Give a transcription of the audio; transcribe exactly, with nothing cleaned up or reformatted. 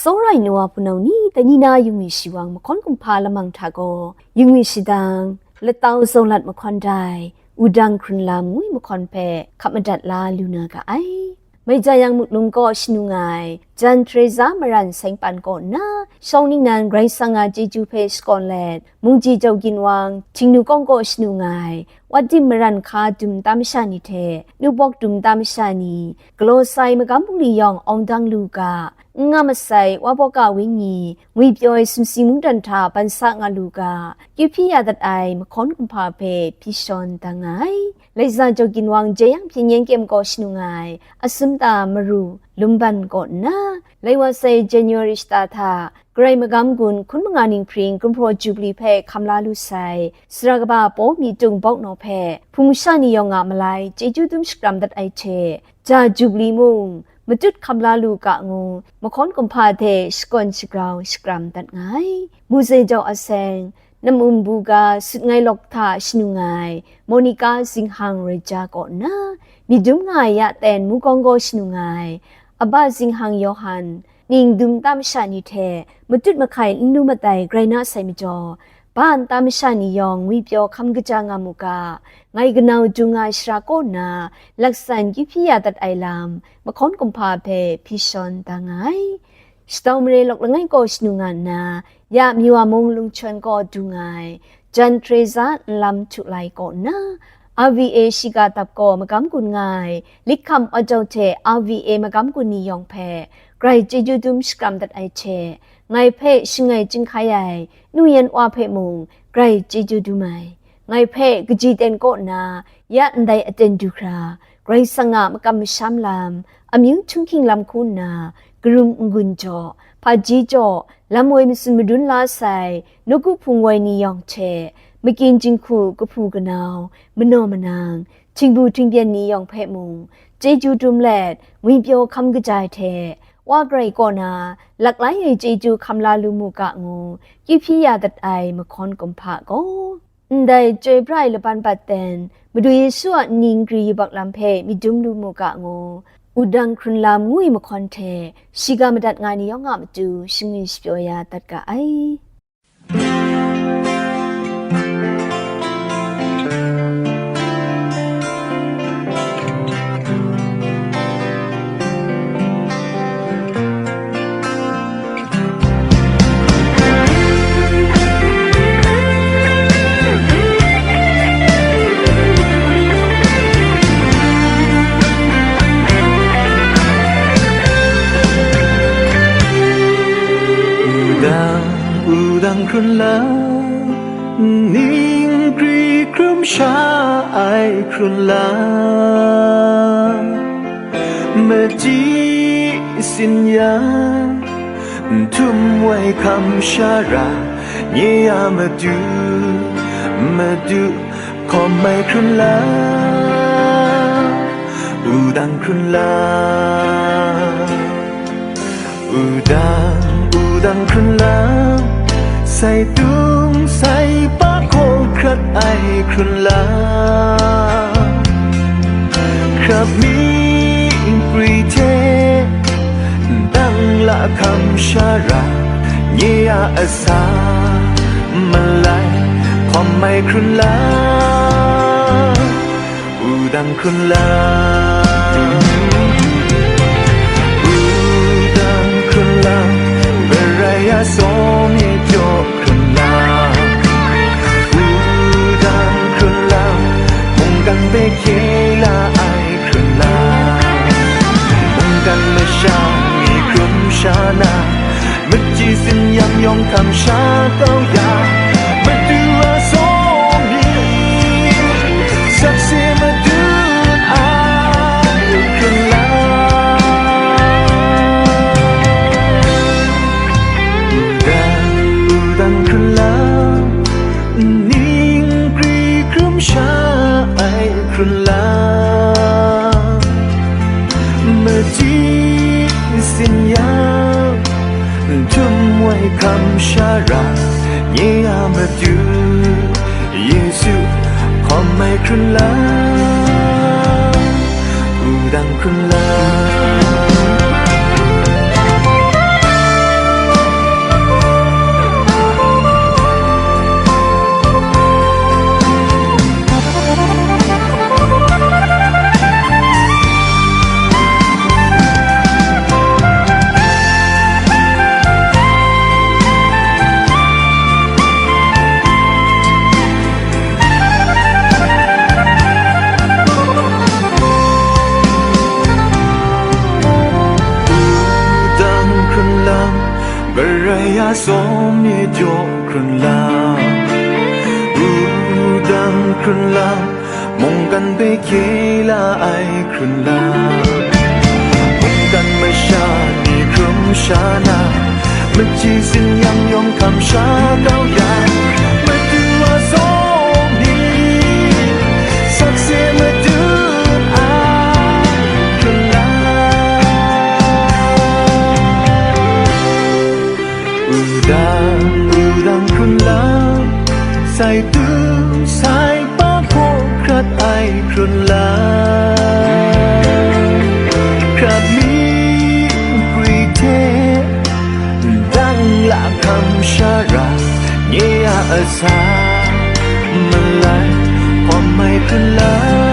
Tsawra ai nu wa hpunau ni, dai ni na yungwi shiwang mahkawn kumhpa lamang hta gaw, yungwi shadang, latau zawng lat mahkawn dai, wudang hkrun lam ngwi mahkawn hpe hkap madat la lu na ga ai. Mai ja yang Muklum kaw shanu nga ai, Jan Teresa Maran Seng Pan kaw nna, shawng ningnan Karai Kasang a chyeju hpe shakawn let, Mungji Jau Ginwang, Htingnu kawng kaw shanu nga ai, Wadim Maran hka dum nta masha ni hte, nupawk dum nta masha ni, galaw sai magam bungli yawng awng dang lu ga, n nga masai, wa baw ka wenyi, ngwi pyaw ai sumsing mungdan hta ban sa nga lu ga, kyu hpyi ya dat ai mahkawn kumhpa hpe hpyi shawn dang nga ai. Laiza Jau Ginwang jeyang hpyen yen kyem kaw shanu nga ai, Asumta Maru Lumban kaw nna, lai wa sai January shata hta, Karai magam gun hkun manga ninghpring gumhpraw Jubli hpe hkam la lu sai, sara kaba Paw Myitung Bawknaw hpe, hpung sha ni yawng a malai chyeju dum shakram dat ai hte, ja Jubli mung matut hkam la lu ga ngu, mahkawn kumhpa hte shakawn shagrau shakram dat nga ai. Muzei jau aseng, Namun Buga Sutngai Lawk hta shanu nga ai, Monica Zinghang Reja kaw nna, myit dum nga ai ya ten Mukawng kaw shanu nga ai, Aba Zinghang Yawhan, ning dum nta masha ni hte matut mahkai n lu mat ai grai na sai majaw, ba nta masha ni yawng ngwi pyaw hkam kaja nga mu ga, ngai kanau dung nga ai shara kaw nna, laksan kyu hpyi ya dat ai lam, mahkawn kumhpa hpe hpyi shawn dang nga ai. Shatau mare lawk langai kaw shanu nga nna, ya Myiwa mung Lungchon kaw du nga ai, Jan Teresa nlam htu lai kaw nna, R V A shiga dap kaw magam gun nga ai, Likham Awjau hte R V A magam gun ni yawng hpe, grai chyeju dum shakram dat ai hte, ngai hpe shangai chyinghkai ai, nu yan wa hpe mung, grai chyeju dum ai. Ngai hpe kaji ten kaw nna, ya ndai aten du hkra, Karai Kasang a makam masham lam, amyu htunghking lam hku nna, karum n-gun jaw, hpaji jaw, lam woi matsun madun la sai, nawku hpung woi ni yawng hte, makyin jinghku kahpu kanau, manaw manang, htingbu htingbyen ni yawng hpe mung, chyeju dum let, ngwi pyaw hkam kaja ai hte, wa grai kaw na, laklai ai chyeju hkam la lu mu ga ngu, kyu hpyi ya dat ai mahkawn kumhpa gaw, ndai chyoi pra ai laban bat ten, Madu Yesu a nni nkri yubak lam hpe myit dum lu mu ga ngu, wudang hkrun lam ngu ai mahkawn hte, shiga madat nga ni yawng a matu shangwi shapyaw ya dat ga ai. Wudang, wudang hkrun lam, ning nkri hkrum sha ai hkrun lam, machyi sin yang, n htum wai hkam shara, nye a matu, matu, hkawm ai hkrun lam, wudang hkrun lam. Wudang, wudang hkrun lam, sai tung sai pa hkaw hkrat ai hkrun lam, hkrap mi nkri hte, ndang la hkam shara, nye a asa, malai, hkawm ai hkrun lam, wudang hkrun lam, wudang hkrun lam, Karai a sawm e jaw hkrun lam, wudang hkrun lam, mungkan hpe hkye la ai hkrun lam, mungkan masha ni hkrum sha na, machyi sin yang yawng hkam sha kau ya, Madu a sawm ni, sakse madun ai hkrun lam, wudang, wudang hkrun lam, ning nkri hkrum sha ai hkrun lam, machyi sin yang, n htum wai hkam shara, nye a matu, Yesu, hkawm ai hkrun lam, wudang hkrun lam. Karai a tsawm ni jaw hkrun lam, wudang hkrun lam, mungkan hpe hkye la ai hkrun lam, mungkan masha ni hkrum sha na, machyi sin yang yawng hkam sha kau yang, Madu a tsawm ni, sakse madun ai hkrun lam. Wudang, wudang hkrun lam, sai tu, sai pa hpaw hkrat ai hkrun lam, hkrat mi nkri hte, ndang la hkam shara, nye a asak malai, hkawm ai hkrun lam.